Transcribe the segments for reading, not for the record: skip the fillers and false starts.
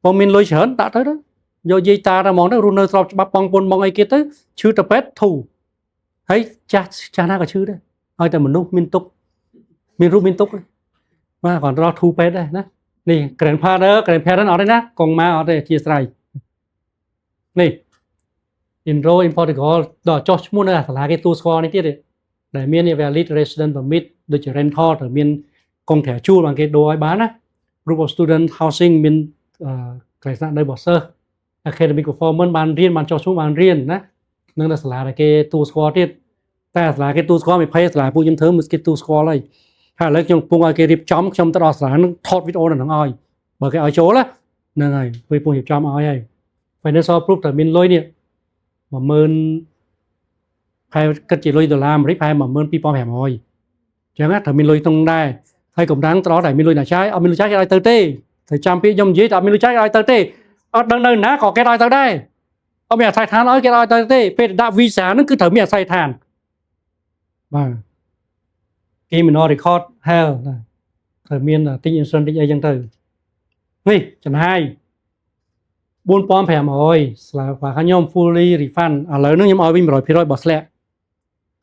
បងមានលុយច្រើនដាក់ទៅទៅយកយាយតាទៅហ្មងទៅរស់នៅស្របច្បាប់បងពុនបងអីគេទៅឈឺទៅពេទ្យធូរហើយចាស់ចាស់ណាក៏ឈឺដែរឲ្យតែមនុស្សមានទុកមានរូបមានទុកបាទគាត់រកធូរពេទ្យដែរណានេះ grandfather grandparent អត់ទេណាកងម៉ាអត់ទេអធិស្ឋាននេះ enroll in Portugal ដល់ចុះឈ្មោះនៅសាលាគេទូស្គាល់នេះទៀតដែលមាន valid resident permit ដូចជា rental ត្រូវមានកុងត្រាជួលបានគេដូរឲ្យបានណា group of student housing មានកន្លែងស្នាក់នៅរបស់សិស្ស academic performance បានរៀនបានចុះឈ្មោះបានរៀនណានឹងនៅសាលាដែលគេទូស្គាល់ទៀតតែសាលាគេទូស្គាល់20សាលាពួកខ្ញុំធ្វើមួយគេទូស្គាល់ហើយហើយឥឡូវខ្ញុំកំពុងឲ្យគេរៀបចំខ្ញុំទៅដល់សាលានឹងថតវីដេអូនៅនឹងឲ្យបើគេឲ្យចូលហ្នឹងហើយពេលពងរៀបចំឲ្យហើយ financial proof ត្រូវមានលុយនេះ10000ហើយគិតជាលុយដុល្លារអាមេរិកប្រហែល12500អញ្ចឹងណាត្រូវមានលុយក្នុងដែរហើយកំរាំងត្រង់តែមានលុយណាចាយអត់មានលុយចាយគេឲ្យទៅទេត្រូវចាំពាក្យខ្ញុំនិយាយតែអត់មានលុយចាយគេឲ្យទៅទេអត់ដឹងនៅណាក៏គេឲ្យទៅដែរអត់មានអាស័យដ្ឋានឲ្យគេឲ្យទៅទេពេលដាក់វីសាហ្នឹងគឺត្រូវមានអាស័យដ្ឋានបាទ criminal record health ណាត្រូវមានទិញ insurance ទិញអីចឹងទៅនេះចំណាយ4500ស្លាបាទខ្ញុំ fully refund ឥឡូវនេះខ្ញុំឲ្យវិញ100%បើស្លាក់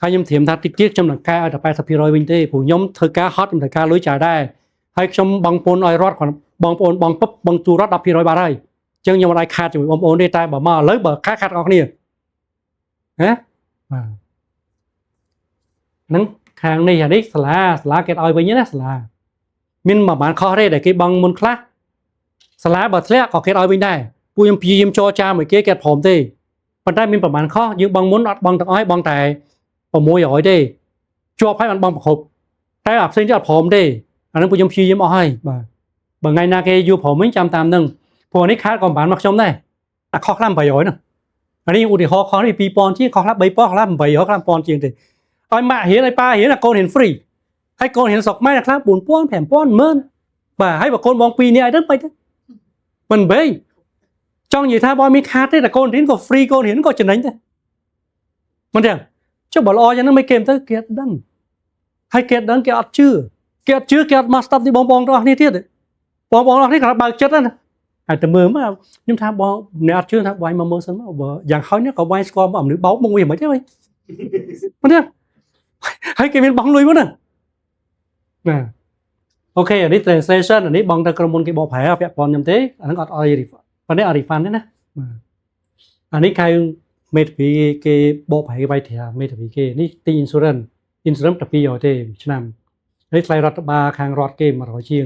ហើយខ្ញុំត្រៀមថាតិចទៀតខ្ញុំនឹងកែឲ្យតែ80%វិញទេព្រោះខ្ញុំធ្វើការហត់ខ្ញុំត្រូវការលុយចាយដែរហើយខ្ញុំបងប្អូនឲ្យរត់គាត់បងប្អូនបងពឹបបងជួរត់10%បាត់ហើយអញ្ចឹងខ្ញុំមិនអាចខាតជាមួយបងប្អូនទេតែបើមកឥឡូវបើខាតខាតអស់គ្នាណាបាទហ្នឹងខាងនេះអានេះសាលាសាលាគេឲ្យវិញណាសាលាមានមួយបានខុសទេដែលគេបង់មុនខ្លះសាលាបើធ្លាក់ក៏គេឲ្យវិញដែរពួកខ្ញុំព្យាយាមចរចាមួយគេគេអត់ព្រមទេប៉ុន្តែមានប្រហែលខុសយើងបង់មុនអត់បង់ទាំងអស់បង់តែ600ទេជាប់ហើយបានបង់ប្រគ្រប់តែអាផ្សេងទៀតអត់ព្រមទេអានឹងពួកខ្ញុំព្យាយាមអស់ហើយបាទបើថ្ងៃណាគេយល់ព្រមវិញចាំតាមនឹងព្រោះនេះខាតក៏មិនបានមកខ្ញុំដែរអាខុសខ្លះ800ហ្នឹងអានេះឧទាហរណ៍ខុសនេះ2000ជាងខុសខ្លះ3000ខ្លះ800ខ្លះ1000ជាងទេឲ្យម៉ាក់រៀនឲ្យប៉ារៀនអាកូនរៀន free ហើយកូនរៀនស្រុកខ្មែរខ្លះ4000 5000 10000បាទហើយបើកូនបង2នាក់អីទៅមិនទៅមិនបីចង់និយាយថាបើមានខាតទេតែកូនរៀនក៏ free កូនរៀនក៏ចំណេញដែរមិនទេចុះបើល្អយ៉ាងហ្នឹងមិនគេទៅគេអត់ដឹងហើយគេអត់ដឹងគេអត់ជឿគេអត់ជឿគេអត់មកស្ដាប់ទីបងបងទាំងអស់គ្នាទៀតបងបងទាំងអស់គ្នាគាត់បើកចិត្តណាហើយតែមើលមកខ្ញុំថាបងអ្នកអត់ជឿថាវាយមកមើលសិនមកបើយ៉ាងហោចនេះក៏វាយស្គាល់មកមនុស្សបោកមកវាមិនទេវិញមិនទេហើយគេមានបងលុយមកណាណា OK អានេះ translation អានេះបងទៅក្រុមហ៊ុនគេបកប្រែពាក់ព័ន្ធខ្ញុំទេអាហ្នឹងអត់ឲ្យ refund ប៉ុន្តែអត់ refund ទេណាបាទអានេះកៅមេធាវីគេបកប្រែគេវាយត្រាមេធាវីគេនេះទី insurance insurance តែ200ទេឆ្នាំនេះថ្លៃរដ្ឋបាលខាងរដ្ឋគេ100ជាង